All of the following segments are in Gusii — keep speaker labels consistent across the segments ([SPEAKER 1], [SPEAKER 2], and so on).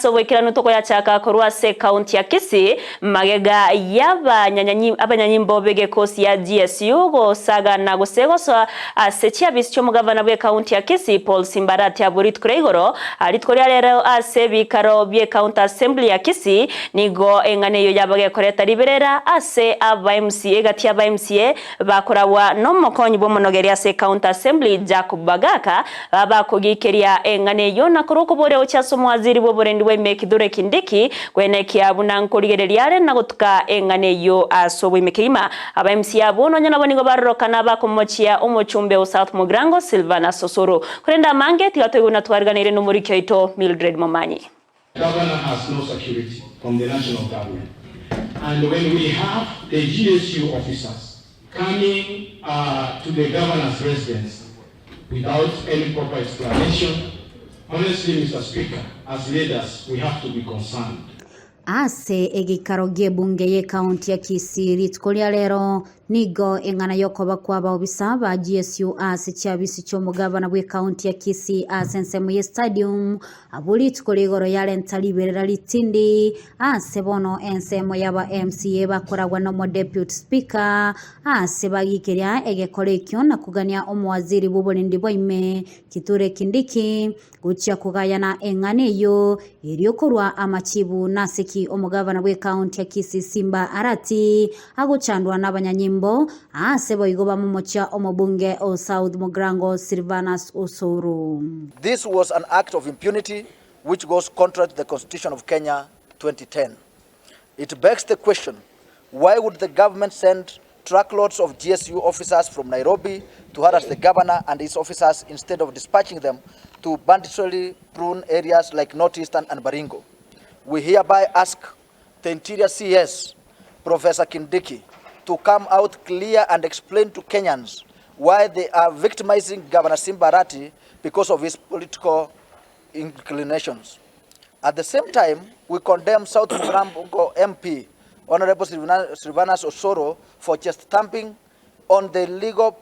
[SPEAKER 1] Ase oboikeranu tokoyachaka korwa ase ekaunti ya Kisii, magega y'abanyanyimbo b'egekosi ya GSU gosagana gose gosoa ase chiabisi chi'omogavana bw'ekaunti ya Kisii Paul Simbarati abwo rituko ria igoro rituko ria rero ase ebikaro bi'ecounty assembly ya Kisii nigo eng'ana eyio yaba gekoreta riberera ase aba MCA egati y'aba MCA bakoragwa nomokonyi bw'omonogeri ase ecounty assembly Jacob Bagaka Bakogikeria eng'ana eyio na korwa okoboria gochia ase omowaziri bw'oborendi bwa ime Kithure Kindiki, kwenekia buna nkorigereria are na gotuka eng'ana eyio ase oboime kegima. Aba MCA abwo nonya nabo nigo barorokana bakomochia omochumbe o South Mugirango Silvanus Osoro. Korende amange tiga toigwe buna twariganeire nomoriki oito Mildred Momanyi.
[SPEAKER 2] Governor has no security from the national government and when we have the GSU officers coming to the governor's residence without any proper explanation, honestly Mister Speaker, as leaders we have to be concerned.
[SPEAKER 3] Ase egeikaro gi'ebunge y'ekaunti ya Kisii rituko ria rero, Nigo eng'ana y'okoba kw'abaobisa ba GSU ase chiabisi chi'omogabana bw'ekaunti ya Kisii ase ensemo ye stadium abwo rituko rigoro yarenta riberera ritindi ase bono ensemo y'aba MCA bakoragwa nomo deputy speaker ase bagikeria egekora ekio na kogania omowaziri bw'oborendi bwa ime Kithure Kindiki Gochia kogayana eng'ana eyio, erio korwa amachibu nase ki omogavana bw'ekaunti ya Kisii Simba Arati agochandwa nabanyanyimbo, aase boigo bamomochia omobunge o South Mugirango Silvanus Osoro.
[SPEAKER 4] This was an act of impunity which goes contrary to the Constitution of Kenya 2010. It begs the question, why would the government send truckloads of GSU officers from Nairobi to harass the governor and his officers instead of dispatching them to banditry prone areas like North Eastern and Baringo? We hereby ask the Interior CS, Professor Kindiki, to come out clear and explain to Kenyans why they are victimizing Governor Simba Arati because of his political inclinations. At the same time, we condemn South Mugirango MP, Honorable Silvanus Osoro, for just stamping on the illegal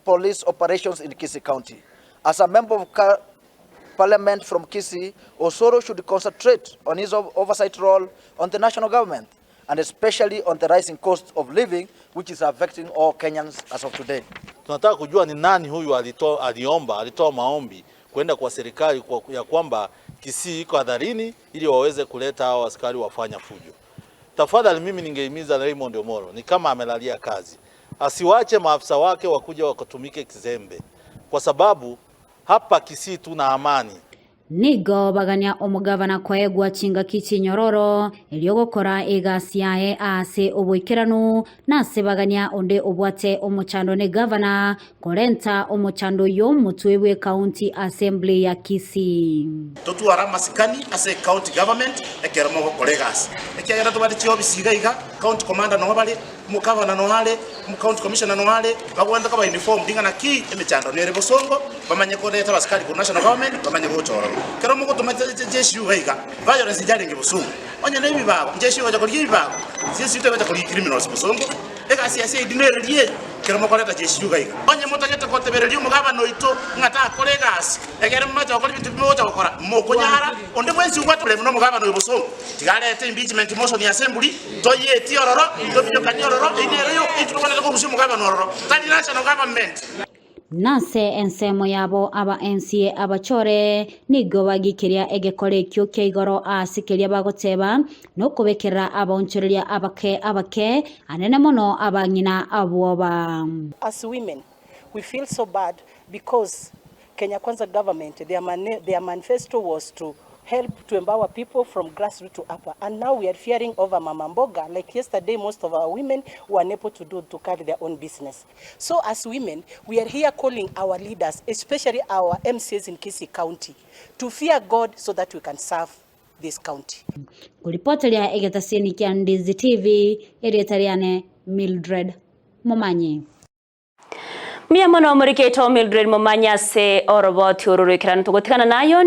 [SPEAKER 4] police operations in Kisii County. As a member of parliament from Kisii, Osoro should concentrate on his oversight role on the national government and especially on the rising cost of living which is affecting all Kenyans as of today.
[SPEAKER 5] Tunataka kujua ni nani huyu alitoa, aliomba, alitoa maombi kwenda kwa serikali kwa, ya kwamba Kisii iko hadharini ili waweze kuleta hao askari wafanya fujo. Tafadhali mimi ningehimiza Raymond Omolo ni kama amelalia kazi, asiwache maafisa wake wakuja wakatumike kizembe, kwa sababu hapa Kisii tuna amani.
[SPEAKER 3] Nigo bagania omogavana koegwa chingaki chinyororo, erio gokora egasi yaye aase oboikeranu, na ase bagania onde obwate omochando ne gavana, Korenta omochando oyio omotwe bwe County Assembly ya Kisii.
[SPEAKER 6] Totware amasikani ase ecounty government ekero mogokora egasi, ekiagera tobwate chiofisi iga iga, county commander noo bare, omogavana noo are, omocounty commissioner noo are, bagwenerete koba informed ng'a naki emechando nere bosongo, bamanye koreta abasikari korwa national government bamanye gocha ororo. Ekero mogotoma jeshi iga iga, violence nchiarenge bosongo, onye na ebibago, jeshi egocha korigia ebibago, jeshi tegocha korigia criminals bosongo. Egasi ya seidi nereria eye, ekero mokoreta Jesu iga iga. Onye motagete gotebereria omogabana oito ng'a takora egasi, egere momache gokora ebinto bimogocha gokora, mokonyara. Onde bwensi obwate oboremu nomogabana oyo bosongo, tiga arete impeachment motion ase emburi, toyetie ororo, tominyokanie ororo, eyio nere yoka intwe tobwenerete korusia omogabana ororo, tari national government.
[SPEAKER 3] Nase ensemo yabo aba MCA abachore nigo bagikeria egekora ekio kia igoro ase keria bagoteba nokobekerera abaonchoreria abake abake anene mono abang'ina abwoba.
[SPEAKER 7] As women we feel so bad because Kenya Kwanza government their, their manifesto was to help to empower people from grassroots to upper and now we are fearing over mama mboga like yesterday most of our women were unable to do to carry their own business So as women, we are here calling our leaders, especially our MCAs in Kisii County, to fear God so that we can serve this county.
[SPEAKER 3] Ngoripoteria egetasieni kia Ndizi TV, erieta riane Mildred Momanyi.
[SPEAKER 1] Mbuya mono omorikeito Mildred Momanyi ase oroboti oro roikeranu togotigana nayo.